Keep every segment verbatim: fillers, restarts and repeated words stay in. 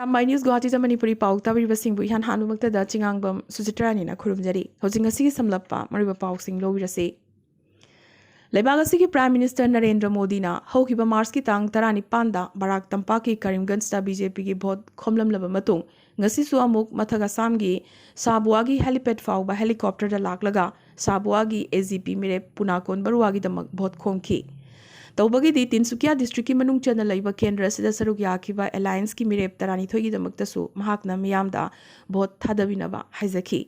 ꯑꯁꯥꯝ ꯃꯥꯏ news ꯒꯨꯋꯥꯍꯥꯇꯤꯗꯃꯛ Manipuri ꯄꯥꯎ ꯇꯥꯕꯤꯔꯤꯕꯁꯤꯡꯕꯨ ꯏꯍꯥꯟ ꯍꯥꯟꯕꯃꯛꯇꯗ ꯆꯤꯉꯥꯡꯕꯝ ꯁꯨꯆꯤꯇ꯭ꯔꯥꯅꯤꯅ ꯈꯨꯔꯨꯝꯖꯔꯤ꯫ ꯍꯧꯖꯤꯛ ꯉꯁꯤꯒꯤ ꯁꯝꯂꯞꯄ ꯃꯔꯨꯑꯣꯏꯕ ꯄꯥꯎꯁꯤꯡ ꯂꯧꯕꯤꯔꯁꯤ꯫ ꯂꯩꯕꯥꯛ ꯑꯁꯤꯒꯤ Prime Minister ꯅꯔꯦꯟꯗ꯭ꯔ ꯃꯣꯗꯤꯅ ꯍꯧꯈꯤꯕ ꯃꯥꯔꯆꯀꯤ ꯇꯥꯡ ꯇꯔꯥꯅꯤꯄꯥꯟꯗ ꯕꯔꯥꯛ ꯇꯝꯄꯥꯛꯀꯤ ꯀꯔꯤꯝꯒꯟꯖꯇ BJPꯒꯤ ꯚꯣꯠ ꯈꯣꯝꯂꯝꯂꯕ ꯃꯇꯨꯡ, ꯉꯁꯤꯁꯨ ꯑꯃꯨꯛ ꯃꯊꯛ ꯑꯁꯥꯝꯒꯤ ꯁꯥꯕꯨꯋꯥꯒꯤ helipad ꯐꯥꯎꯕ helicopterꯗ ꯂꯥꯛꯂꯒ ꯁꯥꯕꯨꯋꯥꯒꯤ AGP ꯃꯤꯔꯦꯞ ꯄꯨꯅꯥꯀꯣꯟ ꯕꯔꯨꯋꯥꯒꯤꯗꯃꯛ ꯚꯣꯠ ꯈꯣꯝꯈꯤ꯫ ꯇꯧꯕꯒꯤꯗꯤ ꯇꯤꯟꯁꯨꯀꯤꯌꯥ districtꯀꯤ ꯃꯅꯨꯡ ꯆꯟꯅ ꯂꯩꯕ ꯀꯦꯟꯗ꯭ꯔ ꯑꯁꯤꯗ ꯁꯔꯨꯛ ꯌꯥꯈꯤꯕ allianceꯀꯤ ꯃꯤꯔꯦꯞ ꯇꯔꯥꯅꯤꯊꯣꯏꯒꯤꯗꯃꯛꯇꯁꯨ ꯃꯍꯥꯛꯅ ꯃꯤꯌꯥꯝꯗ ꯚꯣꯠ ꯊꯥꯗꯕꯤꯅꯕ ꯍꯥꯏꯖꯈꯤ꯫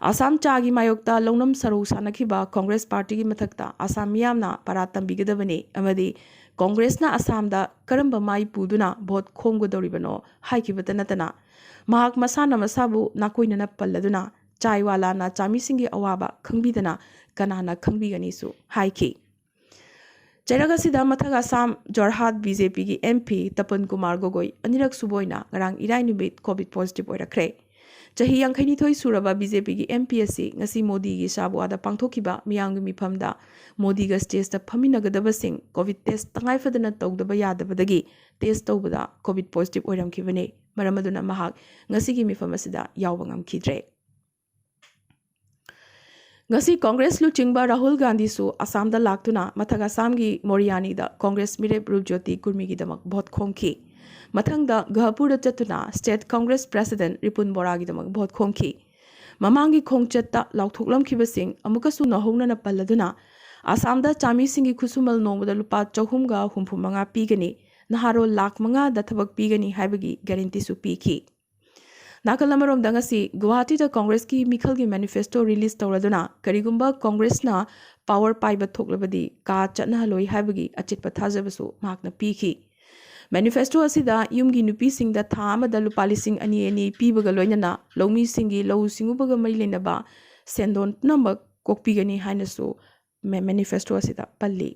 ꯑꯁꯥꯝ ꯆꯥꯒꯤ ꯃꯥꯌꯣꯛꯇ ꯂꯧꯅꯝ ꯁꯔꯧ ꯁꯥꯟꯅꯈꯤꯕ ꯀꯣꯡꯒ꯭ꯔꯦꯁ ꯄꯥꯔꯇꯤꯒꯤ ꯃꯊꯛꯇ ꯑꯁꯥꯝ ꯃꯤꯌꯥꯝꯅ ꯄꯔꯥ ꯇꯝꯕꯤꯒꯗꯕꯅꯤ ꯑꯃꯗꯤ ꯀꯣꯡꯒ꯭ꯔꯦꯁꯅ ꯑꯁꯥꯝꯗ ꯀꯔꯝꯕ ꯃꯥꯏ ꯄꯨꯗꯨꯅ ꯚꯣꯠ ꯈꯣꯝꯒꯗꯧꯔꯤꯕꯅꯣ ꯍꯥꯏꯈꯤꯕꯇ ꯅꯠꯇꯅ, ꯃꯍꯥꯛ ꯃꯁꯥꯅ ꯃꯁꯥꯕꯨ ꯅꯥꯀꯣꯏꯅꯅ ꯄꯜꯂꯗꯨꯅ ꯆꯥꯏꯋꯥꯂꯥꯅ ꯆꯥꯃꯤꯁꯤꯡꯒꯤ ꯑꯋꯥꯕ ꯈꯪꯕꯤꯗꯅ ꯀꯅꯥꯅ ꯈꯪꯕꯤꯒꯅꯤꯁꯨ ꯍꯥꯏꯈꯤ꯫ ꯆꯩꯔꯛ ꯑꯁꯤꯗ ꯃꯊꯛ ꯑꯁꯥꯝ ꯖꯣꯔꯍꯥꯠ BJPꯒꯤ MP ꯇꯄꯟ ꯀꯨꯃꯥꯔ ꯒꯣꯒꯣꯏ ꯑꯅꯤꯔꯛ ꯁꯨꯕ ꯑꯣꯏꯅ ꯉꯔꯥꯡ ꯏꯔꯥꯏ ꯅꯨꯃꯤꯠ COVID positive ꯑꯣꯏꯔꯛꯈ꯭ꯔꯦ꯫ ꯆꯍꯤ ꯌꯥꯡꯈꯩꯅꯤꯊꯣꯏ ꯁꯨꯔꯕ BJPꯒꯤ MP ꯑꯁꯤ ꯉꯁꯤ ꯃꯣꯗꯤꯒꯤ ꯁꯥꯕꯨꯋꯥꯗ ꯄꯥꯡꯊꯣꯛꯈꯤꯕ ꯃꯤꯌꯥꯝꯒꯤ ꯃꯤꯐꯝꯗ ꯃꯣꯗꯤꯒ stageꯇ ꯐꯝꯃꯤꯟꯅꯒꯗꯕꯁꯤꯡ COVID test ꯇꯉꯥꯏ ꯐꯗꯅ ꯇꯧꯗꯕ ꯌꯥꯗꯕꯗꯒꯤ test ꯇꯧꯕꯗ COVID positive ꯑꯣꯏꯔꯝꯈꯤꯕꯅꯤ꯫ ꯃꯔꯝ ꯑꯗꯨꯅ ꯃꯍꯥꯛ ꯉꯁꯤꯒꯤ ꯃꯤꯐꯝ ꯑꯁꯤꯗ ꯌꯥꯎꯕ ꯉꯝꯈꯤꯗ꯭ꯔꯦ꯫ ꯉꯁꯤ ꯀꯣꯡꯒ꯭ꯔꯦꯁ ꯂꯨꯆꯤꯡꯕ ꯔꯥꯍꯨꯜ ꯒꯥꯟꯙꯤꯁꯨ ꯑꯁꯥꯝꯗ ꯂꯥꯛꯇꯨꯅ ꯃꯊꯛ ꯑꯁꯥꯝꯒꯤ ꯃꯣꯔꯤꯌꯥꯅꯤꯗ ꯀꯣꯡꯒ꯭ꯔꯦꯁ ꯃꯤꯔꯦꯞ ꯔꯨꯞꯖꯣꯇꯤ ꯀꯨꯔꯃꯤꯒꯤꯗꯃꯛ ꯚꯣꯠ ꯈꯣꯝꯈꯤ꯫ ꯃꯊꯪꯗ ꯒꯨꯍꯥꯄꯨꯔꯗ ꯆꯠꯇꯨꯅ state Congress president ꯔꯤꯄꯨꯟ ꯕꯣꯔꯥꯒꯤꯗꯃꯛ ꯚꯣꯠ ꯈꯣꯝꯈꯤ꯫ ꯃꯃꯥꯡꯒꯤ ꯈꯣꯡꯆꯠꯇ ꯂꯥꯎꯊꯣꯛꯂꯝꯈꯤꯕꯁꯤꯡ ꯑꯃꯨꯛꯀꯁꯨ ꯅꯧꯍꯧꯅꯅ ꯄꯜꯂꯗꯨꯅ, ꯑꯁꯥꯝꯗ ꯆꯥꯃꯤꯁꯤꯡꯒꯤ ꯈꯨꯠꯁꯨꯃꯜ ꯅꯣꯡꯃꯗ ꯂꯨꯄꯥ ꯆꯍꯨꯝꯒ ꯍꯨꯝꯐꯨ ꯃꯉꯥ ꯄꯤꯒꯅꯤ, ꯅꯍꯥꯔꯣꯜ ꯂꯥꯈ ꯃꯉꯥꯗ ꯊꯕꯛ ꯄꯤꯒꯅꯤ ꯍꯥꯏꯕꯒꯤ guaranteeꯁꯨ ꯄꯤꯈꯤ꯫ ꯅꯥꯀꯜ ꯑꯃꯔꯣꯝꯗ ꯉꯁꯤ ꯒꯨꯋꯥꯍꯥꯇꯤꯗ ꯀꯣꯡꯒ꯭ꯔꯦꯁꯀꯤ ꯃꯤꯈꯜꯒꯤ manifesto release ꯇꯧꯔꯗꯨꯅ, ꯀꯔꯤꯒꯨꯝꯕ ꯀꯣꯡꯒ꯭ꯔꯦꯁꯅ power ꯄꯥꯏꯕ ꯊꯣꯛꯂꯕꯗꯤ ꯀꯥ ꯆꯠꯅꯍꯜꯂꯣꯏ ꯍꯥꯏꯕꯒꯤ ꯑꯆꯦꯠꯄ ꯊꯥꯖꯕꯁꯨ ꯃꯍꯥꯛꯅ ꯄꯤꯈꯤ꯫ Manifesto ꯑꯁꯤꯗ ꯌꯨꯝꯒꯤ ꯅꯨꯄꯤꯁꯤꯡꯗ ꯊꯥ ꯑꯃꯗ ꯂꯨꯄꯥ ꯂꯤꯁꯤꯡ ꯑꯅꯤ ꯑꯅꯤ ꯄꯤꯕꯒ ꯂꯣꯏꯅꯅ ꯂꯧꯃꯤꯁꯤꯡꯒꯤ ꯂꯧꯎ ꯁꯤꯡꯎꯕꯒ ꯃꯔꯤ ꯂꯩꯅꯕ ꯁꯦꯟꯗꯣꯟ ꯄꯨꯝꯅꯃꯛ ꯀꯣꯛꯄꯤꯒꯅꯤ ꯍꯥꯏꯅꯁꯨ ꯃꯦ-, manifesto ꯑꯁꯤꯗ ꯄꯜꯂꯤ꯫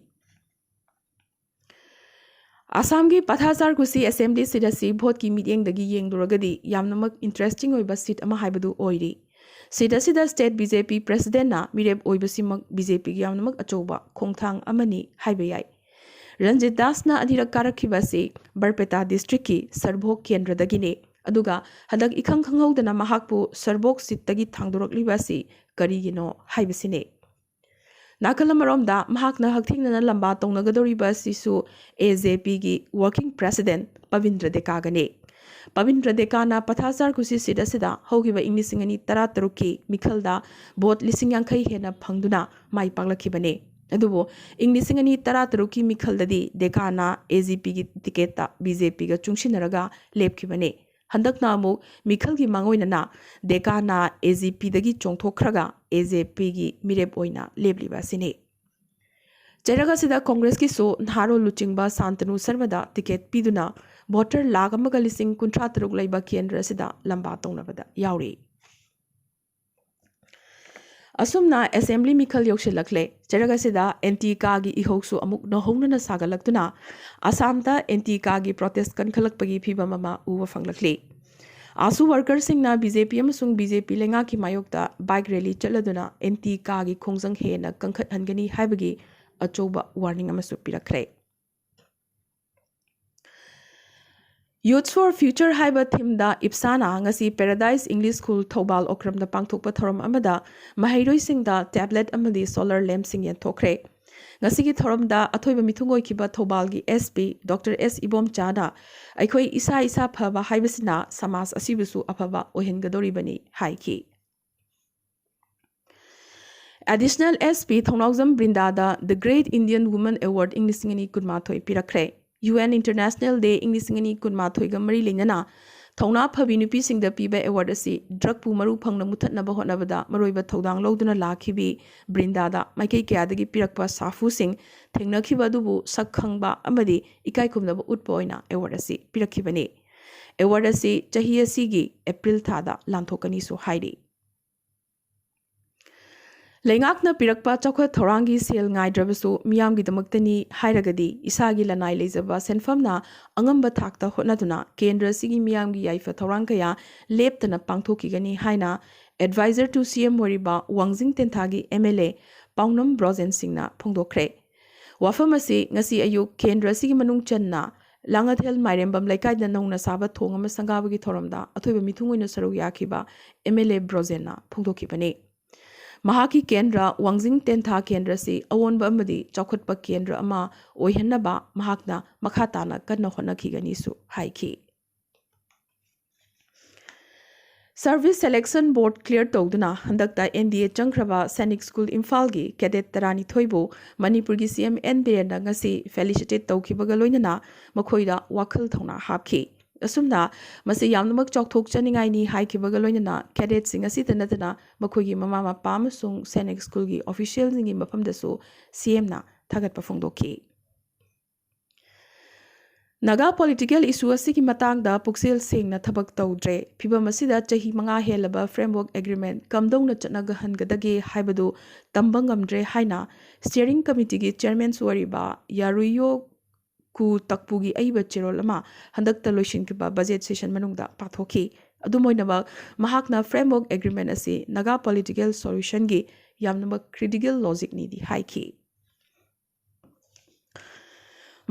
ꯑꯁꯥꯝꯒꯤ ꯄꯊꯥꯁꯥꯔ ꯀꯨꯁꯤ assembly seat ꯑꯁꯤ ꯚꯣꯠꯀꯤ ꯃꯤꯠꯌꯦꯡꯗꯒꯤ ꯌꯦꯡꯂꯨꯔꯒꯗꯤ ꯌꯥꯝꯅꯃꯛ interesting ꯑꯣꯏꯕ seat ꯑꯃ ꯍꯥꯏꯕꯗꯨ ꯑꯣꯏꯔꯤ꯫ Seat ꯑꯁꯤꯗ state BJP presidentꯅ ꯃꯤꯔꯦꯞ ꯑꯣꯏꯕꯁꯤꯃꯛ BJPꯒꯤ ꯌꯥꯝꯅꯃꯛ ꯑꯆꯧꯕ ꯈꯣꯡꯊꯥꯡ ꯑꯃꯅꯤ ꯍꯥꯏꯕ ꯌꯥꯏ꯫ ꯔꯟꯖꯤꯠ ꯗꯥꯁꯅ ꯑꯅꯤꯔꯛ ꯀꯥꯔꯛꯈꯤꯕ ꯑꯁꯤ ꯕꯔꯄꯦꯇꯥ ꯗꯤꯁꯇ꯭ꯔꯤꯛꯀꯤ ꯁꯔꯚꯣꯛ ꯀꯦꯟꯗ꯭ꯔꯗꯒꯤꯅꯤ꯫ ꯑꯗꯨꯒ ꯍꯟꯗꯛ ꯏꯈꯪ ꯈꯪꯍꯧꯗꯅ ꯃꯍꯥꯛꯄꯨ ꯁꯔꯚꯣꯛ ꯁꯤꯠꯇꯒꯤ ꯊꯥꯡꯗꯣꯔꯛꯂꯤꯕ ꯑꯁꯤ ꯀꯔꯤꯒꯤꯅꯣ ꯍꯥꯏꯕꯁꯤꯅꯤ꯫ ꯅꯥꯀꯜ ꯑꯃꯔꯣꯝꯗ ꯃꯍꯥꯛꯅ ꯍꯛꯊꯦꯡꯅꯅ ꯂꯝꯕꯥ ꯇꯧꯅꯒꯗꯧꯔꯤꯕ ꯑꯁꯤꯁꯨ ꯑꯦ ꯖꯦ ꯄꯤꯒꯤ ꯋꯥꯔꯀꯤꯡ ꯄ꯭ꯔꯦꯁꯤꯗꯦꯟꯠ ꯄꯕꯤꯟꯗ꯭ꯔ ꯗꯦꯀꯥꯒꯅꯤ꯫ ꯄꯕꯤꯟꯗ꯭ꯔ ꯗꯦꯀꯥꯅ ꯄꯊꯥꯆꯥꯔ ꯈꯨꯁꯤ ꯁꯤꯠ ꯑꯁꯤꯗ ꯍꯧꯈꯤꯕ ꯏꯪ ꯂꯤꯁꯤꯡ ꯑꯅꯤ ꯇꯔꯥꯇꯔꯨꯛꯀꯤ ꯃꯤꯈꯜꯗ ꯚꯣꯠ ꯂꯤꯁꯤꯡ ꯌꯥꯡꯈꯩ ꯍꯦꯟꯅ ꯐꯪꯗꯨꯅ ꯃꯥꯏ ꯄꯥꯛꯂꯛꯈꯤꯕꯅꯤ꯫ ꯑꯗꯨꯕꯨ ꯏꯪ ꯂꯤꯁꯤꯡ ꯑꯅꯤ ꯇꯔꯥꯇꯔꯨꯛꯀꯤ ꯃꯤꯈꯜꯗꯗꯤ ꯗꯦꯀꯥꯅ ꯑꯦ ꯖꯤ ꯄꯤꯒꯤ ꯇꯤꯀꯦꯠꯇ ꯕꯤ ꯖꯦ ꯄꯤꯒ ꯆꯨꯡꯁꯤꯟꯅꯔꯒ ꯂꯦꯞꯈꯤꯕꯅꯤ꯫ ꯍꯟꯗꯛꯅ ꯑꯃꯨꯛ ꯃꯤꯈꯜꯒꯤ ꯃꯥꯡꯑꯣꯏꯅꯅ ꯗꯦꯀꯥꯅ ꯑꯦ ꯖꯤ ꯄꯤꯗꯒꯤ ꯆꯣꯡꯊꯣꯛꯈ꯭ꯔꯒ ꯑꯦ ꯖꯦ ꯄꯤꯒꯤ ꯃꯤꯔꯦꯞ ꯑꯣꯏꯅ ꯂꯦꯞꯂꯤꯕ ꯑꯁꯤꯅꯤ꯫ ꯆꯩꯔꯛ ꯑꯁꯤꯗ ꯀꯣꯡꯒ꯭ꯔꯦꯁꯀꯤꯁꯨ ꯅꯍꯥꯔꯣꯜ ꯂꯨꯆꯤꯡꯕ ꯁꯥꯟꯇꯅꯨ ꯁꯔꯃꯗ ꯇꯤꯀꯦꯠ ꯄꯤꯗꯨꯅ ꯚꯣꯇꯔ ꯂꯥꯈ ꯑꯃꯒ ꯂꯤꯁꯤꯡ ꯀꯨꯟꯊ꯭ꯔꯥ ꯇꯔꯨꯛ ꯂꯩꯕ ꯀꯦꯟꯗ꯭ꯔ ꯑꯁꯤꯗ ꯂꯝꯕꯥ ꯇꯧꯅꯕꯗ ꯌꯥꯎꯔꯤ꯫ ꯑꯁꯨꯝꯅ ꯑꯦꯁꯦꯝꯕ꯭ꯂꯤ ꯃꯤꯈꯜ ꯌꯧꯁꯤꯜꯂꯛꯂꯦ꯫ ꯆꯩꯔꯛ ꯑꯁꯤꯗ ꯑꯦꯟꯇꯤ ꯀꯥꯒꯤ ꯏꯍꯧꯁꯨ ꯑꯃꯨꯛ ꯅꯧꯍꯧꯅꯅ ꯁꯥꯒꯠꯂꯛꯇꯨꯅ ꯑꯁꯥꯝꯗ ꯑꯦꯟꯇꯤ ꯀꯥꯒꯤ ꯄ꯭ꯔꯣꯇꯦꯁ ꯀꯟꯈꯠꯂꯛꯄꯒꯤ ꯐꯤꯚꯝ ꯑꯃ ꯎꯕ ꯐꯪꯂꯛꯂꯤ꯫ ꯑꯥꯁꯨ ꯋꯥꯔꯀꯔꯁꯤꯡꯅ ꯕꯤ ꯖꯦ ꯄꯤ ꯑꯃꯁꯨꯡ ꯕꯤ ꯖꯦ ꯄꯤ ꯂꯩꯉꯥꯛꯀꯤ ꯃꯥꯌꯣꯛꯇ ꯕꯥꯏꯛ ꯔꯦꯂꯤ ꯆꯠꯂꯗꯨꯅ ꯑꯦꯟꯇꯤ ꯀꯥꯒꯤ ꯈꯣꯡꯖꯪ ꯍꯦꯟꯅ ꯀꯟꯈꯠꯍꯟꯒꯅꯤ ꯍꯥꯏꯕꯒꯤ ꯑꯆꯧꯕ ꯋꯥꯔꯅꯤꯡ ꯑꯃꯁꯨ ꯄꯤꯔꯛꯈ꯭ꯔꯦ꯫ Youth for Future ꯍꯥꯏꯕ ꯊꯤꯝꯗ ꯏꯞꯁꯥꯅ ꯉꯁꯤ ꯄꯦꯔꯥꯗꯥꯏꯁ ꯏꯪꯂꯤꯁ ꯁ꯭ꯀꯨꯜ ꯊꯧꯕꯥꯜ ꯑꯣꯀ꯭ꯔꯝꯗ ꯄꯥꯡꯊꯣꯛꯄ ꯊꯧꯔꯝ ꯑꯃꯗ ꯃꯍꯩꯔꯣꯏꯁꯤꯡꯗ ꯇꯦꯕ꯭ꯂꯦꯠ ꯑꯃꯗꯤ ꯁꯣꯂꯔ ꯂꯦꯝꯞꯁꯤꯡ ꯌꯦꯟꯊꯣꯛꯈ꯭ꯔꯦ꯫ ꯉꯁꯤꯒꯤ ꯊꯧꯔꯝꯗ ꯑꯊꯣꯏꯕ ꯃꯤꯊꯨꯡ ꯑꯣꯏꯈꯤꯕ ꯊꯧꯕꯥꯜꯒꯤ ꯑꯦꯁ ꯄꯤ ꯗꯣꯛꯇꯔ ꯑꯦꯁ ꯏꯕꯣꯝꯆꯥꯅ ꯑꯩꯈꯣꯏ ꯏꯁꯥ ꯏꯁꯥ ꯐꯕ ꯍꯥꯏꯕꯁꯤꯅ ꯁꯃꯥꯖ ꯑꯁꯤꯕꯨꯁꯨ ꯑꯐꯕ ꯑꯣꯏꯍꯟꯒꯗꯧꯔꯤꯕꯅꯤ ꯍꯥꯏꯈꯤ꯫ ꯑꯦꯗꯤꯁꯅꯦꯜ ꯑꯦꯁ ꯄꯤ ꯊꯧꯅꯥꯎꯖꯝ ꯕ꯭ꯔꯤꯟꯗꯥꯗ The Great Indian Woman Award ꯏꯪ ꯂꯤꯁꯤꯡ ꯑꯅꯤ ꯀꯨꯟꯃꯥꯊꯣꯏ ꯄꯤꯔꯛꯈ꯭ꯔꯦ꯫ ꯌꯨ ꯑꯦꯟ International Day ꯏꯪ ꯂꯤꯁꯤꯡ ꯑꯅꯤ ꯀꯨꯟꯃꯥꯊꯣꯏꯒ ꯃꯔꯤ ꯂꯩꯅꯅ ꯊꯧꯅꯥ ꯐꯕꯤ ꯅꯨꯄꯤꯁꯤꯡꯗ ꯄꯤꯕ ꯑꯦꯋꯥꯔꯗ ꯑꯁꯤ ꯗ꯭ꯔꯒꯄꯨ ꯃꯔꯨ ꯐꯪꯅ ꯃꯨꯊꯠꯅꯕ ꯍꯣꯠꯅꯕꯗ ꯃꯔꯨꯑꯣꯏꯕ ꯊꯧꯗꯥꯡ ꯂꯧꯗꯨꯅ ꯂꯥꯛꯈꯤꯕꯤ ꯕ꯭ꯔꯤꯟꯗꯥꯗ ꯃꯥꯏꯀꯩ ꯀꯌꯥꯗꯒꯤ ꯄꯤꯔꯛꯄ ꯁꯥꯐꯨꯁꯤꯡ ꯊꯦꯡꯅꯈꯤꯕ ꯑꯗꯨꯕꯨ ꯁꯛ ꯈꯪꯕ ꯑꯃꯗꯤ ꯏꯀꯥꯏ ꯈꯨꯝꯅꯕ ꯎꯠꯄ ꯑꯣꯏꯅ ꯑꯦꯋꯥꯔꯗ ꯑꯁꯤ ꯄꯤꯔꯛꯈꯤꯕꯅꯤ꯫ ꯑꯦꯋꯥꯔꯗ ꯑꯁꯤ ꯆꯍꯤ ꯑꯁꯤꯒꯤ ꯑꯦꯄ꯭ꯔꯤꯜ ꯊꯥꯗ ꯂꯥꯟꯊꯣꯛꯀꯅꯤꯁꯨ ꯍꯥꯏꯔꯤ꯫ ꯂꯩꯉꯥꯛꯅ ꯄꯤꯔꯛꯄ ꯆꯥꯎꯈꯠ ꯊꯧꯔꯥꯡꯒꯤ ꯁꯦꯜ ꯉꯥꯏꯗ꯭ꯔꯕꯁꯨ ꯃꯤꯌꯥꯝꯒꯤꯗꯃꯛꯇꯅꯤ ꯍꯥꯏꯔꯒꯗꯤ ꯏꯁꯥꯒꯤ ꯂꯅꯥꯏ ꯂꯩꯖꯕ ꯁꯦꯟꯐꯝꯅ ꯑꯉꯝꯕ ꯊꯥꯛꯇ ꯍꯣꯠꯅꯗꯨꯅ ꯀꯦꯟꯗ꯭ꯔ ꯑꯁꯤꯒꯤ ꯃꯤꯌꯥꯝꯒꯤ ꯌꯥꯏꯐ ꯊꯧꯔꯥꯡ ꯀꯌꯥ ꯂꯦꯞꯇꯅ ꯄꯥꯡꯊꯣꯛꯈꯤꯒꯅꯤ ꯍꯥꯏꯅ advisor to C M ꯑꯣꯏꯔꯤꯕ ꯋꯥꯡꯖꯤꯡ ꯇꯦꯟꯊꯥꯒꯤ ꯑꯦꯝ ꯑꯦꯜ ꯑꯦ ꯄꯥꯎꯅꯝ ꯕ꯭ꯔꯣꯖꯦꯟ ꯁꯤꯡꯅ ꯐꯣꯡꯗꯣꯛꯈ꯭ꯔꯦ꯫ ꯋꯥꯐꯝ ꯑꯁꯤ ꯉꯁꯤ ꯑꯌꯨꯛ ꯀꯦꯟꯗ꯭ꯔ ꯑꯁꯤꯒꯤ ꯃꯅꯨꯡ ꯆꯟꯅ ꯂꯥꯡꯉꯊꯦꯜ ꯃꯥꯏꯔꯦꯝꯕꯝ ꯂꯩꯀꯥꯏꯗ ꯅꯧꯅ ꯁꯥꯕ ꯊꯣꯡ ꯑꯃ ꯁꯪꯒꯥꯕꯒꯤ ꯊꯧꯔꯝꯗ ꯑꯊꯣꯏꯕ ꯃꯤꯊꯨꯡ ꯑꯣꯏꯅ ꯁꯔꯨꯛ ꯌꯥꯈꯤꯕ ꯑꯦꯝ ꯑꯦꯜ ꯑꯦ ꯕ꯭ꯔꯣꯖꯦꯟꯅ ꯐꯣꯡꯗꯣꯛꯈꯤꯕꯅꯤ꯫ ꯃꯍꯥꯛꯀꯤ ꯀꯦꯟꯗ꯭ꯔ ꯋꯥꯡꯖꯤꯡ ꯇꯦꯟꯊꯥ ꯀꯦꯟꯗ꯭ꯔ ꯑꯁꯤ ꯑꯑꯣꯟꯕ ꯑꯃꯗꯤ ꯆꯥꯎꯈꯠꯄ ꯀꯦꯟꯗ꯭ꯔ ꯑꯃ ꯑꯣꯏꯍꯟꯅꯕ ꯃꯍꯥꯛꯅ ꯃꯈꯥ ꯇꯥꯅ ꯀꯟꯅ ꯍꯣꯠꯅꯈꯤꯒꯅꯤꯁꯨ ꯍꯥꯏꯈꯤ꯫ Service Selection Board clear ꯇꯧꯗꯨꯅ ꯍꯟꯗꯛꯇ ꯑꯦꯟ ꯗꯤ ꯑꯦ ꯆꯪꯈ꯭ꯔꯕ ꯁꯩꯅꯤꯛ ꯁ꯭ꯀꯨꯜ ꯏꯝꯐꯥꯜꯒꯤ ꯀꯦꯗꯦꯠ ꯇꯔꯥꯅꯤꯊꯣꯏꯕꯨ ꯃꯅꯤꯄꯨꯔꯒꯤ ꯁꯤ ꯑꯦꯝ ꯑꯦꯟ ꯕꯤꯔꯦꯟꯅ ꯉꯁꯤ felicitate ꯇꯧꯈꯤꯕꯒ ꯂꯣꯏꯅꯅ ꯃꯈꯣꯏꯗ ꯋꯥꯈꯜ ꯊꯧꯅꯥ ꯍꯥꯞꯈꯤ꯫ ꯑꯁꯨꯝꯅ ꯃꯁꯤ ꯌꯥꯝꯅꯃꯛ ꯆꯥꯎꯊꯣꯛꯆꯅꯤꯡꯉꯥꯏꯅꯤ ꯍꯥꯏꯈꯤꯕꯒ ꯂꯣꯏꯅꯅ ꯀꯦꯗꯦꯠꯁꯤꯡ ꯑꯁꯤꯇ ꯅꯠꯇꯅ ꯃꯈꯣꯏꯒꯤ ꯃꯃꯥ ꯃꯄꯥ ꯑꯃꯁꯨꯡ ꯁꯩꯅꯤꯛ ꯁ꯭ꯀꯨꯜꯒꯤ ꯑꯣꯐꯤꯁꯤꯌꯦꯜꯁꯤꯡꯒꯤ ꯃꯐꯝꯗꯁꯨ ꯁꯤ ꯑꯦꯝꯅ ꯊꯥꯒꯠꯄ ꯐꯣꯡꯗꯣꯛꯈꯤ꯫ ꯅꯥꯒꯥ political issue ꯑꯁꯤꯒꯤ ꯃꯇꯥꯡꯗ ꯄꯨꯛꯆꯦꯜ ꯁꯦꯡꯅ ꯊꯕꯛ ꯇꯧꯗ꯭ꯔꯦ꯫ ꯐꯤꯚꯝ ꯑꯁꯤꯗ ꯆꯍꯤ ꯃꯉꯥ ꯍꯦꯜꯂꯕ framework agreement ꯀꯝꯗꯧꯅ ꯆꯠꯅꯒꯍꯟꯒꯗꯒꯦ ꯍꯥꯏꯕꯗꯨ ꯇꯝꯕ ꯉꯝꯗ꯭ꯔꯦ ꯍꯥꯏꯅ steering committeeꯒꯤ chairmanꯁꯨ ꯑꯣꯏꯔꯤꯕ ꯌꯥꯔꯨꯏꯌꯣ ꯀꯨ ꯇꯛꯄꯨꯒꯤ ꯑꯏꯕ ꯆꯦꯔꯣꯜ ꯑꯃ ꯍꯟꯗꯛꯇ ꯂꯣꯏꯁꯤꯟꯈꯤꯕ budget session ꯃꯅꯨꯡꯗ ꯄꯥꯊꯣꯛꯈꯤ꯫ ꯑꯗꯨꯝ ꯑꯣꯏꯅꯃꯛ, ꯃꯍꯥꯛꯅ framework agreement ꯑꯁꯤ ꯅꯥꯒꯥ political solutionꯒꯤ ꯌꯥꯝꯅꯃꯛ critical logicꯅꯤꯗꯤ ꯍꯥꯏꯈꯤ꯫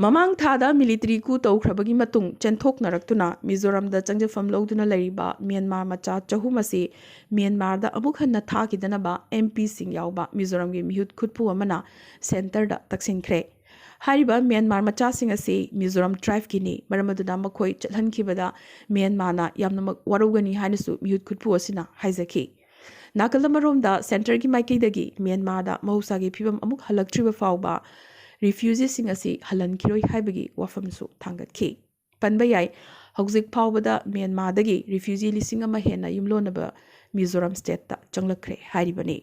ꯃꯃꯥꯡ ꯊꯥꯗ military coup ꯇꯧꯈ꯭ꯔꯕꯒꯤ ꯃꯇꯨꯡ ꯆꯦꯟꯊꯣꯛꯅꯔꯛꯇꯨꯅ ꯃꯤꯖꯣꯔꯥꯝꯗ ꯆꯪꯖꯐꯝ ꯂꯧꯗꯨꯅ ꯂꯩꯔꯤꯕ ꯃ꯭ꯌꯥꯟꯃꯥꯔ ꯃꯆꯥ ꯆꯍꯨꯝ ꯑꯁꯤ ꯃ꯭ꯌꯥꯟꯃꯥꯔꯗ ꯑꯃꯨꯛ ꯍꯟꯅ ꯊꯥꯈꯤꯗꯅꯕ ꯑꯦꯝ ꯄꯤꯁꯤꯡ ꯌꯥꯎꯕ ꯃꯤꯖꯣꯔꯥꯝꯒꯤ ꯃꯤꯍꯨꯠ ꯈꯨꯠꯄꯨ ꯑꯃꯅ centreꯗ ꯇꯛꯁꯤꯟꯈ꯭ꯔꯦ꯫ ꯍꯥꯏꯔꯤꯕ ꯃ꯭ꯌꯥꯟꯃꯥꯔ ꯃꯆꯥꯁꯤꯡ ꯑꯁꯤ ꯃꯤꯖꯣꯔꯥꯝ tribeꯀꯤꯅꯤ, ꯃꯔꯝ ꯑꯗꯨꯅ ꯃꯈꯣꯏ ꯆꯠꯍꯟꯈꯤꯕꯗ ꯃ꯭ꯌꯥꯟꯃꯥꯔꯅ ꯌꯥꯝꯅꯃꯛ ꯋꯥꯔꯧꯒꯅꯤ ꯍꯥꯏꯅꯁꯨ ꯃꯤꯍꯨꯠ ꯈꯨꯠꯄꯨ ꯑꯁꯤꯅ ꯍꯥꯏꯖꯈꯤ꯫ ꯅꯥꯀꯜ ꯑꯃꯔꯣꯝꯗ centreꯒꯤ ꯃꯥꯏꯀꯩꯗꯒꯤ ꯃ꯭ꯌꯥꯟꯃꯥꯔꯗ ꯃꯍꯧꯁꯥꯒꯤ ꯐꯤꯕꯝ ꯑꯃꯨꯛ ꯍꯜꯂꯛꯇ꯭ꯔꯤꯕ ꯐꯥꯎꯕ refugeeꯁꯤꯡ ꯑꯁꯤ ꯍꯜꯍꯟꯈꯤꯔꯣꯏ ꯍꯥꯏꯕꯒꯤ ꯋꯥꯐꯝꯁꯨ ꯊꯥꯡꯒꯠꯈꯤ꯫ ꯄꯟꯕ ꯌꯥꯏ, ꯍꯧꯖꯤꯛ ꯐꯥꯎꯕꯗ ꯃ꯭ꯌꯥꯟꯃꯥꯔꯗꯒꯤ refugee ꯂꯤꯁꯤꯡ ꯑꯃ ꯍꯦꯟꯅ ꯌꯨꯝꯂꯣꯟꯅꯕ ꯃꯤꯖꯣꯔꯥꯝ stateꯇ ꯆꯪꯂꯛꯈ꯭ꯔꯦ ꯍꯥꯏꯔꯤꯕꯅꯤ꯫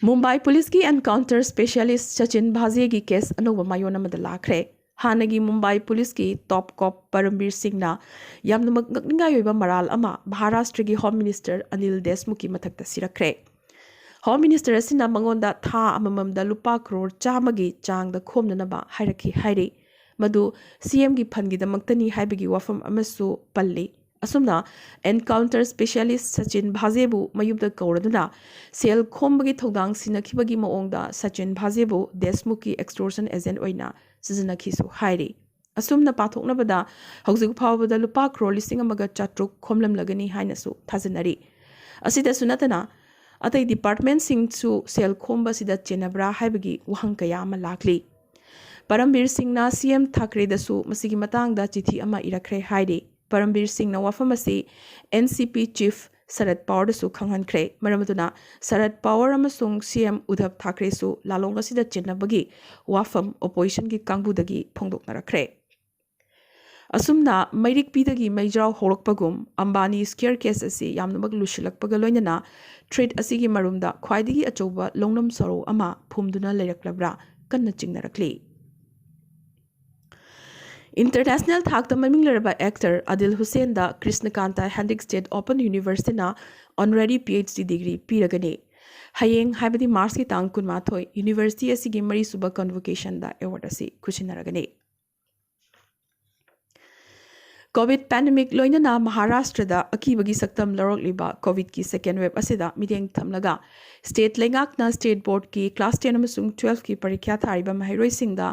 ꯃꯨꯝꯕꯥꯏ ꯄꯨꯂꯤꯁꯀꯤ encounter specialist ꯁꯆꯤꯟ ꯚꯥꯖꯦꯒꯤ case ꯑꯅꯧꯕ ꯃꯥꯏꯑꯣꯟ ꯑꯃꯗ ꯂꯥꯛꯈ꯭ꯔꯦ꯫ ꯍꯥꯟꯅꯒꯤ ꯃꯨꯝꯕꯥꯏ ꯄꯨꯂꯤꯁꯀꯤ top cop ꯄꯔꯝꯕꯤꯔ ꯁꯤꯡꯅ ꯌꯥꯝꯅꯃꯛ ꯉꯛꯅꯤꯡꯉꯥꯏ ꯑꯣꯏꯕ ꯃꯔꯥꯜ ꯑꯃ ꯃꯍꯥꯔꯥꯁꯇ꯭ꯔꯒꯤ Home Minister ꯑꯅꯤꯜ ꯗꯦꯁꯃꯨꯈꯀꯤ ꯃꯊꯛꯇ ꯁꯤꯔꯛꯈ꯭ꯔꯦ꯫ Home Minister ꯑꯁꯤꯅ ꯃꯉꯣꯟꯗ ꯊꯥ ꯑꯃꯃꯝꯗ ꯂꯨꯄꯥ ꯀ꯭ꯔꯣꯔ ꯆꯥꯝꯃꯒꯤ ꯆꯥꯡꯗ ꯈꯣꯝꯅꯅꯕ ꯍꯥꯏꯔꯛꯈꯤ ꯍꯥꯏꯔꯤ꯫ ꯃꯗꯨ ꯁꯤ ꯑꯦꯝꯒꯤ fundꯒꯤꯗꯃꯛꯇꯅꯤ ꯍꯥꯏꯕꯒꯤ ꯋꯥꯐꯝ ꯑꯃꯁꯨ ꯄꯜꯂꯤ꯫ ꯑꯁꯨꯝꯅ encounter specialist ꯁꯆꯤꯟ ꯚꯥꯖꯦꯕꯨ ꯃꯌꯨꯝꯗ ꯀꯧꯔꯗꯨꯅ ꯁꯦꯜ ꯈꯣꯝꯕꯒꯤ ꯊꯧꯗꯥꯡ ꯁꯤꯟꯅꯈꯤꯕꯒꯤ ꯃꯑꯣꯡꯗ ꯁꯆꯤꯟ ꯚꯥꯖꯦꯕꯨ ꯗꯦꯁꯃꯨꯈꯀꯤ extortion agent ꯑꯣꯏꯅ ꯁꯤꯖꯤꯟꯅꯈꯤꯁꯨ ꯍꯥꯏꯔꯤ꯫ ꯑꯁꯨꯝꯅ ꯄꯥꯊꯣꯛꯅꯕꯗ ꯍꯧꯖꯤꯛ ꯐꯥꯎꯕꯗ ꯂꯨꯄꯥ ꯀ꯭ꯔꯣꯔ ꯂꯤꯁꯤꯡ ꯑꯃꯒ ꯆꯥꯇ꯭ꯔꯨꯛ ꯈꯣꯝꯂꯝꯂꯒꯅꯤ ꯍꯥꯏꯅꯁꯨ ꯊꯥꯖꯅꯔꯤ꯫ ꯑꯁꯤꯗꯁꯨ ꯅꯠꯇꯅ ꯑꯇꯩ departmentꯁꯤꯡꯁꯨ ꯁꯦꯜ ꯈꯣꯝꯕ ꯑꯁꯤꯗ ꯆꯦꯟꯅꯕ꯭ꯔꯥ ꯍꯥꯏꯕꯒꯤ ꯋꯥꯍꯪ ꯀꯌꯥ ꯑꯃ ꯂꯥꯛꯂꯤ꯫ ꯄꯔꯝꯕꯤꯔ ꯁꯤꯡꯅ ꯁꯤ ꯑꯦꯝ ꯊꯥꯀ꯭ꯔꯦꯗꯁꯨ ꯃꯁꯤꯒꯤ ꯃꯇꯥꯡꯗ ꯆꯤꯊꯤ ꯑꯃ ꯏꯔꯛꯈ꯭ꯔꯦ ꯍꯥꯏꯔꯤ꯫ ꯄꯔꯝꯕꯤꯔ ꯁꯤꯡꯅ ꯋꯥꯐꯝ ꯑꯁꯤ NCP chief ꯁꯔꯠ ꯄꯋꯥꯔꯗꯁꯨ ꯈꯪꯍꯟꯈ꯭ꯔꯦ꯫ ꯃꯔꯝ ꯑꯗꯨꯅ ꯁꯔꯠ ꯄꯋꯥꯔ ꯑꯃꯁꯨꯡ ꯁꯤ ꯑꯦꯝ ꯎꯙꯕ ꯊꯥꯀ꯭ꯔꯦꯁꯨ ꯂꯥꯂꯣꯡ ꯑꯁꯤꯗ ꯆꯦꯟꯅꯕꯒꯤ ꯋꯥꯐꯝ oppositionꯒꯤ ꯀꯥꯡꯕꯨꯗꯒꯤ ꯐꯣꯡꯗꯣꯛꯅꯔꯛꯈ꯭ꯔꯦ꯫ ꯑꯁꯨꯝꯅ ꯃꯩꯔꯤꯛꯄꯤꯗꯒꯤ ꯃꯩꯖꯥꯎ ꯍꯧꯔꯛꯄꯒꯨꯝ ꯑꯝꯕꯥꯅꯤ staircase ꯑꯁꯤ ꯌꯥꯝꯅꯃꯛ ꯂꯨꯁꯤꯜꯂꯛꯄꯒ ꯂꯣꯏꯅꯅ threat ꯑꯁꯤꯒꯤ ꯃꯔꯨꯝꯗ ꯈ꯭ꯋꯥꯏꯗꯒꯤ ꯑꯆꯧꯕ ꯂꯧꯅꯝ ꯁꯣꯔꯣ ꯑꯃ ꯐꯨꯝꯗꯨꯅ ꯂꯩꯔꯛꯂꯕ꯭ꯔꯥ ꯀꯟꯅ ꯆꯤꯡꯅꯔꯛꯂꯤ꯫ International ꯊꯥꯛꯇ ꯃꯃꯤꯡ ꯂꯩꯔꯕ actor ꯑꯗꯤꯜ ꯍꯨꯁꯦꯟꯗ ꯀ꯭ꯔꯤꯁꯅꯀꯥꯟꯇ ꯍꯦꯟꯗ꯭ꯔꯤꯛ State Open Universityꯅ honorary PhD degree ꯄꯤꯔꯒꯅꯤ꯫ ꯍꯌꯦꯡ, ꯍꯥꯏꯕꯗꯤ ꯃꯥꯔꯆꯀꯤ ꯇꯥꯡ ꯀꯨꯟꯃꯥꯊꯣꯏ, university ꯑꯁꯤꯒꯤ ꯃꯔꯤꯁꯨꯕ convocationꯗ award ꯑꯁꯤ ꯈꯨꯠꯁꯤꯟꯅꯔꯒꯅꯤ꯫ COVID pandemic ꯂꯣꯏꯅꯅ ꯃꯍꯥꯔꯥꯁꯇ꯭ꯔꯗ ꯑꯀꯤꯕꯒꯤ ꯁꯛꯇꯝ ꯂꯧꯔꯛꯂꯤꯕ COVIDꯀꯤ second wave ꯑꯁꯤꯗ ꯃꯤꯠꯌꯦꯡ ꯊꯝꯂꯒ state ꯂꯩꯉꯥꯛꯅ state boardꯀꯤ class ten ꯑꯃꯁꯨꯡ twelveꯀꯤ ꯄꯔꯤꯈ꯭ꯌꯥ ꯊꯥꯔꯤꯕ ꯃꯍꯩꯔꯣꯏꯁꯤꯡꯗ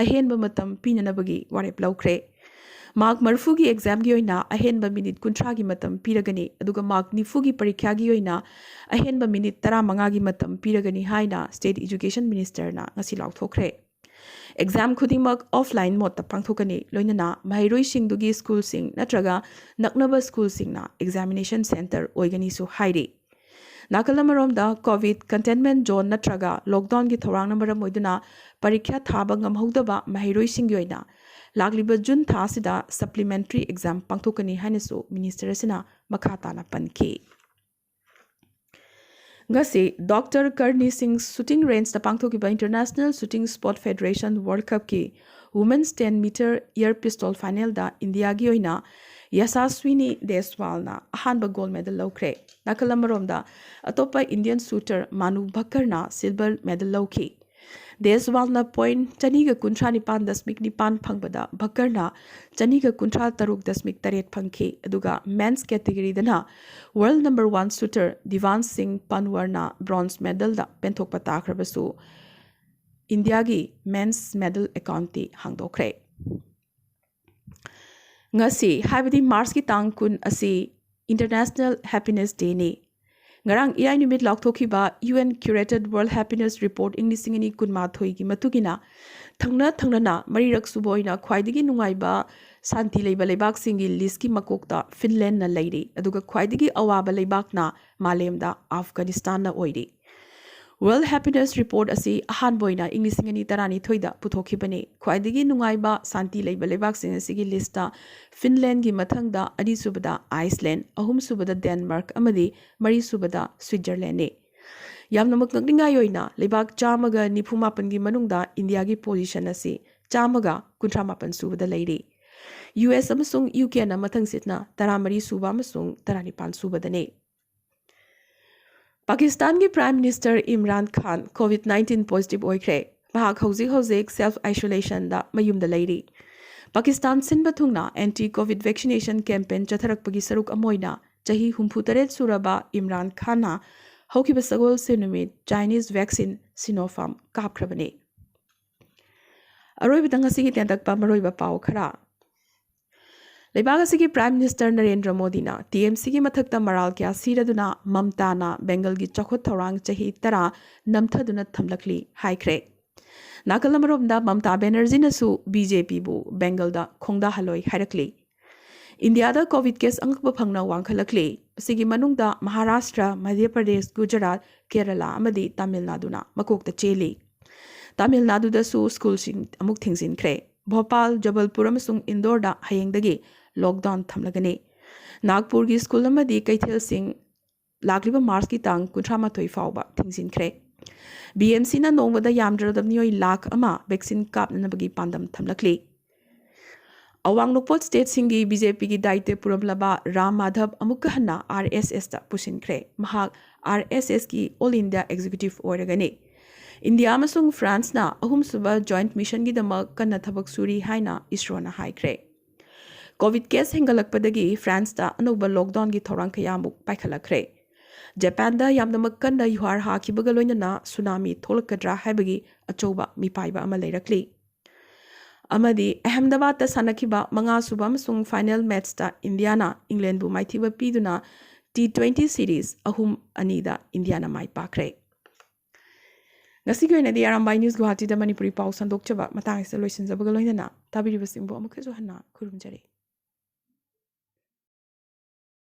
ꯑꯍꯦꯟꯕ ꯃꯇꯝ ꯄꯤꯅꯅꯕꯒꯤ ꯋꯥꯔꯦꯞ ꯂꯧꯈ꯭ꯔꯦ꯫ Mark ꯃꯔꯤꯐꯨꯒꯤ examꯒꯤ ꯑꯣꯏꯅ ꯑꯍꯦꯟꯕ minute ꯀꯨꯟꯊ꯭ꯔꯥꯒꯤ ꯃꯇꯝ ꯄꯤꯔꯒꯅꯤ, ꯑꯗꯨꯒ mark ꯅꯤꯐꯨꯒꯤ ꯄꯔꯤꯈ꯭ꯌꯥꯒꯤ ꯑꯣꯏꯅ ꯑꯍꯦꯟꯕ minute ꯇꯔꯥꯃꯉꯥꯒꯤ ꯃꯇꯝ ꯄꯤꯔꯒꯅꯤ ꯍꯥꯏꯅ state education ministerꯅ ꯉꯁꯤ ꯂꯥꯎꯊꯣꯛꯈ꯭ꯔꯦ꯫ Exam ꯈꯨꯗꯤꯡꯃꯛ offline modeꯇ ꯄꯥꯡꯊꯣꯛꯀꯅꯤ, ꯂꯣꯏꯅꯅ ꯃꯍꯩꯔꯣꯏꯁꯤꯡꯗꯨꯒꯤ schoolꯁꯤꯡ ꯅꯠꯇ꯭ꯔꯒ ꯅꯛꯅꯕ schoolꯁꯤꯡꯅ examination centre ꯑꯣꯏꯒꯅꯤꯁꯨ ꯍꯥꯏꯔꯤ꯫ ꯅꯥꯀꯜ ꯑꯃꯔꯣꯝꯗ COVID containment zone ꯅꯠꯇ꯭ꯔꯒ lockdownꯒꯤ ꯊꯧꯔꯥꯡꯅ ꯃꯔꯝ ꯑꯣꯏꯗꯨꯅ ꯄꯔꯤꯈ꯭ꯌꯥ ꯊꯥꯕ ꯉꯝꯍꯧꯗꯕ ꯃꯍꯩꯔꯣꯏꯁꯤꯡꯒꯤ ꯑꯣꯏꯅ ꯂꯥꯛꯂꯤꯕ June ꯊꯥ ꯑꯁꯤꯗ supplementary exam ꯄꯥꯡꯊꯣꯛꯀꯅꯤ ꯍꯥꯏꯅꯁꯨ minister ꯑꯁꯤꯅ ꯃꯈꯥ ꯇꯥꯅ ꯄꯟꯈꯤ꯫ ꯉꯁꯤ ꯗꯣꯛꯇꯔ ꯀꯔꯅꯤ ꯁꯤꯡ shooting rangeꯇ ꯄꯥꯡꯊꯣꯛꯈꯤꯕ International Shooting Sport Federation World Cupꯀꯤ women's ten meter air pistol finalꯗ ꯏꯟꯗꯤꯌꯥꯒꯤ ꯑꯣꯏꯅ ꯌꯥꯁꯥꯁ꯭ꯋꯤꯅꯤ ꯗꯦꯁꯋꯥꯜꯅ ꯑꯍꯥꯟꯕ gold medal ꯂꯧꯈ꯭ꯔꯦ꯫ ꯅꯥꯀꯜ ꯑꯃꯔꯣꯝꯗ ꯑꯇꯣꯞꯄ Indian shooter ꯃꯥꯅꯨ ꯚꯀꯔꯅ silver medal ꯂꯧꯈꯤ꯫ ꯗꯦꯁꯋꯥꯜꯅ ꯄꯣꯏꯟ ꯆꯅꯤꯒ ꯀꯨꯟꯊ꯭ꯔꯥ ꯅꯤꯄꯥꯟ ꯗꯁꯃꯤꯛ ꯅꯤꯄꯥꯟ ꯐꯪꯕꯗ ꯚꯀꯔꯅ ꯆꯅꯤꯒ ꯀꯨꯟꯊ꯭ꯔꯥ ꯇꯔꯨꯛ ꯗꯁꯃꯤꯛ ꯇꯔꯦꯠ ꯐꯪꯈꯤ꯫ ꯑꯗꯨꯒ ꯃꯦꯟꯁ ꯀꯦꯇꯒꯔꯤꯗꯅ world number one shooter Diwan ꯁꯤꯡ ꯄꯟꯋꯔꯅ ꯕ꯭ꯔꯣꯟꯖ ꯃꯦꯗꯜꯗ ꯄꯦꯟꯊꯣꯛꯄ ꯇꯥꯈ꯭ꯔꯕꯁꯨ, ꯏꯟꯗꯤꯌꯥꯒꯤ ꯃꯦꯟꯁ ꯃꯦꯗꯜ ꯑꯦꯀꯥꯎꯟꯠꯇꯤ ꯍꯥꯡꯗꯣꯛꯈ꯭ꯔꯦ꯫ ꯉꯁꯤ, ꯍꯥꯏꯕꯗꯤ ꯃꯥꯔꯆꯀꯤ ꯇꯥꯡ ꯀꯨꯟ ꯑꯁꯤ International Happiness Dayꯅꯤ꯫ ꯉꯔꯥꯡ ꯏꯔꯥꯏ ꯅꯨꯃꯤꯠ ꯂꯥꯎꯊꯣꯛꯈꯤꯕ UN Curated World Happiness Report ꯏꯪ ꯂꯤꯁꯤꯡ ꯑꯅꯤ ꯀꯨꯟꯃꯥꯊꯣꯏꯒꯤ ꯃꯇꯨꯡ ꯏꯟꯅ, ꯊꯪꯅ ꯊꯪꯅꯅ ꯃꯔꯤꯔꯛ ꯁꯨꯕ ꯑꯣꯏꯅ ꯈ꯭ꯋꯥꯏꯗꯒꯤ ꯅꯨꯡꯉꯥꯏꯕ ꯁꯥꯟꯇꯤ ꯂꯩꯕ ꯂꯩꯕꯥꯛꯁꯤꯡꯒꯤ ꯂꯤꯁ꯭ꯠꯀꯤ ꯃꯀꯣꯛꯇ ꯐꯤꯟꯂꯦꯟꯗꯅ ꯂꯩꯔꯤ, ꯑꯗꯨꯒ ꯈ꯭ꯋꯥꯏꯗꯒꯤ ꯑꯋꯥꯕ ꯂꯩꯕꯥꯛꯅ ꯃꯥꯂꯦꯝꯗ ꯑꯐꯒꯥꯅꯤꯁꯇꯥꯟꯅ ꯑꯣꯏꯔꯤ꯫ World Happiness Report ꯑꯁꯤ ꯑꯍꯥꯟꯕ ꯑꯣꯏꯅ ꯏꯪ ꯂꯤꯁꯤꯡ ꯑꯅꯤ ꯇꯔꯥꯅꯤꯊꯣꯏꯗ ꯄꯨꯊꯣꯛꯈꯤꯕꯅꯤ꯫ ꯈ꯭ꯋꯥꯏꯗꯒꯤ ꯅꯨꯡꯉꯥꯏꯕ ꯁꯥꯟꯇꯤ ꯂꯩꯕ ꯂꯩꯕꯥꯛꯁꯤꯡ ꯑꯁꯤꯒꯤ ꯂꯤꯁ꯭ꯠꯇ ꯐꯤꯟꯂꯦꯟꯒꯤ ꯃꯊꯪꯗ ꯑꯅꯤꯁꯨꯕꯗ ꯑꯥꯏꯁꯂꯦꯟ, ꯑꯍꯨꯝꯁꯨꯕꯗ ꯗꯦꯟꯃꯥꯔꯛ ꯑꯃꯗꯤ ꯃꯔꯤꯁꯨꯕꯗ ꯁ꯭ꯋꯤꯠꯖꯔꯂꯦꯟꯅꯤ꯫ ꯌꯥꯝꯅꯃꯛ ꯉꯛꯅꯤꯡꯉꯥꯏ ꯑꯣꯏꯅ, ꯂꯩꯕꯥꯛ ꯆꯥꯝꯃꯒ ꯅꯤꯐꯨ ꯃꯥꯄꯟꯒꯤ ꯃꯅꯨꯡꯗ ꯏꯟꯗꯤꯌꯥꯒꯤ ꯄꯣꯖꯤꯁꯟ ꯑꯁꯤ ꯆꯥꯝꯃꯒ ꯀꯨꯟꯊ꯭ꯔꯥ ꯃꯥꯄꯟ ꯁꯨꯕꯗ ꯂꯩꯔꯤ꯫ ꯌꯨ ꯑꯦꯁ ꯑꯃꯁꯨꯡ ꯌꯨ ꯀꯦꯅ ꯃꯊꯪꯁꯤꯠꯅ ꯇꯔꯥꯃꯔꯤ ꯁꯨꯕ ꯑꯃꯁꯨꯡ ꯇꯔꯥꯅꯤꯄꯥꯟ ꯁꯨꯕꯗꯅꯤ꯫ ꯄꯥꯀꯤꯁꯇꯥꯟꯒꯤ ꯄ꯭ꯔꯥꯏꯝ ꯃꯤꯅꯤꯁꯇꯔ ꯏꯝꯔꯥꯟ ꯈꯥꯟ ꯀꯣꯚꯤꯗ ꯅꯥꯏꯟꯇꯤꯟ ꯄꯣꯖꯤꯇꯤꯚ ꯑꯣꯏꯈ꯭ꯔꯦ꯫ ꯃꯍꯥꯛ ꯍꯧꯖꯤꯛ ꯍꯧꯖꯤꯛ ꯁꯦꯜꯐ ꯑꯥꯏꯁꯣꯂꯦꯁꯟꯗ ꯃꯌꯨꯝꯗ ꯂꯩꯔꯤ꯫ ꯄꯥꯀꯤꯁꯇꯥꯟ ꯁꯤꯟꯕ ꯊꯨꯡꯅ ꯑꯦꯟꯇꯤ ꯀꯣꯚꯤꯗ ꯚꯦꯛꯁꯤꯅꯦꯁꯟ ꯀꯦꯝꯄꯦꯟ ꯆꯠꯊꯔꯛꯄꯒꯤ ꯁꯔꯨꯛ ꯑꯃ ꯑꯣꯏꯅ ꯆꯍꯤ ꯍꯨꯝꯐꯨ ꯇꯔꯦꯠ ꯁꯨꯔꯕ ꯏꯝꯔꯥꯟ ꯈꯥꯟꯅ ꯍꯧꯈꯤꯕ ꯁꯒꯣꯜꯁꯦꯟ ꯅꯨꯃꯤꯠ ꯆꯥꯏꯅꯤꯁ ꯚꯦꯛꯁꯤꯟ ꯁꯤꯅꯣꯐꯥꯔꯝ ꯀꯥꯞꯈ꯭ꯔꯕꯅꯤ꯫ ꯑꯔꯣꯏꯕꯗ ꯉꯁꯤꯒꯤ ꯇꯦꯟꯇꯛꯄ ꯃꯔꯨꯑꯣꯏꯕ ꯄꯥꯎ ꯈꯔ꯫ ꯂꯩꯕꯥꯛ ꯑꯁꯤꯒꯤ ꯄ꯭ꯔꯥꯏꯝ ꯃꯤꯅꯤꯁꯇꯔ ꯅꯔꯦꯟꯗ꯭ꯔ ꯃꯣꯗꯤꯅ ꯇꯤ ꯑꯦꯝ ꯁꯤꯒꯤ ꯃꯊꯛꯇ ꯃꯔꯥꯜ ꯀꯌꯥ ꯁꯤꯔꯗꯨꯅ ꯃꯝꯇꯥꯅ ꯕꯦꯡꯒꯜꯒꯤ ꯆꯥꯎꯈꯠ ꯊꯧꯔꯥꯡ ꯆꯍꯤ ꯇꯔꯥ ꯅꯝꯊꯗꯨꯅ ꯊꯝꯂꯛꯂꯤ ꯍꯥꯏꯈ꯭ꯔꯦ꯫ ꯅꯥꯀꯜ ꯑꯃꯔꯣꯝꯗ ꯃꯝꯇꯥ ꯕꯦꯅꯔꯖꯤꯅꯁꯨ ꯕꯤ ꯖꯦ ꯄꯤꯕꯨ ꯕꯦꯡꯒꯜꯗ ꯈꯣꯡꯗꯥꯍꯜꯂꯣꯏ ꯍꯥꯏꯔꯛꯂꯤ꯫ ꯏꯟꯗꯤꯌꯥꯗ ꯀꯣꯚꯤꯗ ꯀꯦꯁ ꯑꯉꯛꯄ ꯐꯪꯅ ꯋꯥꯡꯈꯠꯂꯛꯂꯤ꯫ ꯑꯁꯤꯒꯤ ꯃꯅꯨꯡꯗ ꯃꯍꯥꯔꯥꯁꯇ꯭ꯔ, ꯃꯙ꯭ꯌ ꯄ꯭ꯔꯗꯦꯁ, ꯒꯨꯖꯔꯥꯠ, ꯀꯦꯔꯂꯥ ꯑꯃꯗꯤ ꯇꯥꯃꯤꯜ ꯅꯥꯗꯨꯅ ꯃꯀꯣꯛꯇ ꯆꯦꯜꯂꯤ꯫ ꯇꯥꯃꯤꯜ ꯅꯥꯗꯨꯗꯁꯨ ꯁ꯭ꯀꯨꯜꯁꯤꯡ ꯑꯃꯨꯛ ꯊꯤꯡꯖꯤꯟꯈ꯭ꯔꯦ꯫ ꯚꯣꯄꯥꯜ, ꯖꯕꯜꯄꯨꯔ ꯑꯃꯁꯨꯡ ꯏꯟꯗꯣꯔꯗ ꯍꯌꯦꯡꯗꯒꯤ ꯂꯣꯛꯗꯥꯎꯟ ꯊꯝꯂꯒꯅꯤ꯫ ꯅꯥꯒꯄꯨꯔꯒꯤ ꯁ꯭ꯀꯨꯜ ꯑꯃꯗꯤ ꯀꯩꯊꯦꯜꯁꯤꯡ ꯂꯥꯛꯂꯤꯕ ꯃꯥꯔꯆꯀꯤ ꯇꯥꯡ ꯀꯨꯟꯊ꯭ꯔꯥ ꯃꯥꯊꯣꯏ ꯐꯥꯎꯕ ꯊꯤꯡꯖꯤꯟꯈ꯭ꯔꯦ꯫ ꯕꯤ ꯑꯦꯝ ꯁꯤꯅ ꯅꯣꯡꯃꯗ ꯌꯥꯝꯗ꯭ꯔꯕꯗ ꯃꯤꯑꯣꯏ ꯂꯥꯈ ꯑꯃ ꯚꯦꯛꯁꯤꯟ ꯀꯥꯞꯅꯅꯕꯒꯤ ꯄꯥꯟꯗꯝ ꯊꯝꯂꯛꯂꯤ꯫ ꯑꯋꯥꯡ ꯅꯣꯡꯄꯣꯛ ꯁ꯭ꯇꯦꯠꯁꯤꯡꯒꯤ ꯕꯤ ꯖꯦ ꯄꯤꯒꯤ ꯗꯥꯏꯇ꯭ꯌ ꯄꯨꯔꯝꯂꯕ ꯔꯥꯝ ꯃꯥꯙꯕ ꯑꯃꯨꯛꯀ ꯍꯟꯅ ꯑꯥꯔ ꯑꯦꯁ ꯑꯦꯁꯇ ꯄꯨꯁꯤꯟꯈ꯭ꯔꯦ꯫ ꯃꯍꯥꯛ ꯑꯥꯔ ꯑꯦꯁ ꯑꯦꯁꯀꯤ ꯑꯣꯜ ꯏꯟꯗꯤꯌꯥ ꯑꯦꯛꯖꯤꯀ꯭ꯌꯨꯇꯤꯚ ꯑꯣꯏꯔꯒꯅꯤ꯫ ꯏꯟꯗꯤꯌꯥ ꯑꯃꯁꯨꯡ ꯐ꯭ꯔꯥꯟꯁꯅ ꯑꯍꯨꯝꯁꯨꯕ ꯖꯣꯏꯟꯠ ꯃꯤꯁꯟꯒꯤꯗꯃꯛ ꯀꯟꯅ ꯊꯕꯛ ꯁꯨꯔꯤ ꯍꯥꯏꯅ ꯏꯁꯔꯣꯅ ꯍꯥꯏꯈ꯭ꯔꯦ꯫ ꯀꯣꯚꯤꯗ ꯀꯦꯁ ꯍꯦꯟꯒꯠꯂꯛꯄꯗꯒꯤ ꯐ꯭ꯔꯥꯟꯁꯇ ꯑꯅꯧꯕ ꯂꯣꯛꯗꯥꯎꯟꯒꯤ ꯊꯧꯔꯥꯡ ꯀꯌꯥꯃꯨꯛ ꯄꯥꯏꯈꯠꯂꯛꯈ꯭ꯔꯦ꯫ ꯖꯄꯥꯟꯗ ꯌꯥꯝꯅꯃꯛ ꯀꯟꯅ ꯌꯨꯍꯥꯔ ꯍꯥꯈꯤꯕꯒ ꯂꯣꯏꯅꯅ ꯁꯨꯅꯥꯃꯤ ꯊꯣꯛꯂꯛꯀꯗ꯭ꯔꯥ ꯍꯥꯏꯕꯒꯤ ꯑꯆꯧꯕ ꯃꯤꯄꯥꯏꯕ ꯑꯃ ꯂꯩꯔꯛꯂꯤ꯫ ꯑꯃꯗꯤ ꯑꯍꯃꯗꯕꯥꯗꯇ ꯁꯥꯟꯅꯈꯤꯕ ꯃꯉꯥꯁꯨꯕ ꯑꯃꯁꯨꯡ ꯐꯥꯏꯅꯦꯜ ꯃꯦꯠꯆꯇ ꯏꯟꯗꯤꯌꯥꯅ ꯏꯪꯂꯦꯟꯕꯨ ꯃꯥꯏꯊꯤꯕ ꯄꯤꯗꯨꯅ ꯇꯤ ꯇ꯭ꯋꯦꯟꯇꯤ ꯁꯤꯔꯤꯖ ꯑꯍꯨꯝ ꯑꯅꯤꯗ ꯏꯟꯗꯤꯌꯥꯅ ꯃꯥꯏ ꯄꯥꯛꯈ꯭ꯔꯦ꯫ ꯉꯁꯤꯒꯤ ꯑꯣꯏꯅꯗꯤ ꯑꯔꯥꯝꯕꯥꯏ ꯅ꯭ꯌꯨꯁ ꯒꯨꯋꯥꯍꯥꯇꯤꯗ ꯃꯅꯤꯄꯨꯔꯤ ꯄꯥꯎ ꯁꯟꯗꯣꯛꯆꯕ ꯃꯇꯥꯡ ꯑꯁꯤꯗ ꯂꯣꯏꯁꯤꯟꯖꯕꯒ ꯂꯣꯏꯅꯅ ꯇꯥꯕꯤꯔꯤꯕꯁꯤꯡꯕꯨ ꯑꯃꯨꯛꯀꯁꯨ ꯍꯟꯅ ꯈꯨꯔꯨꯝꯖꯔꯤ꯫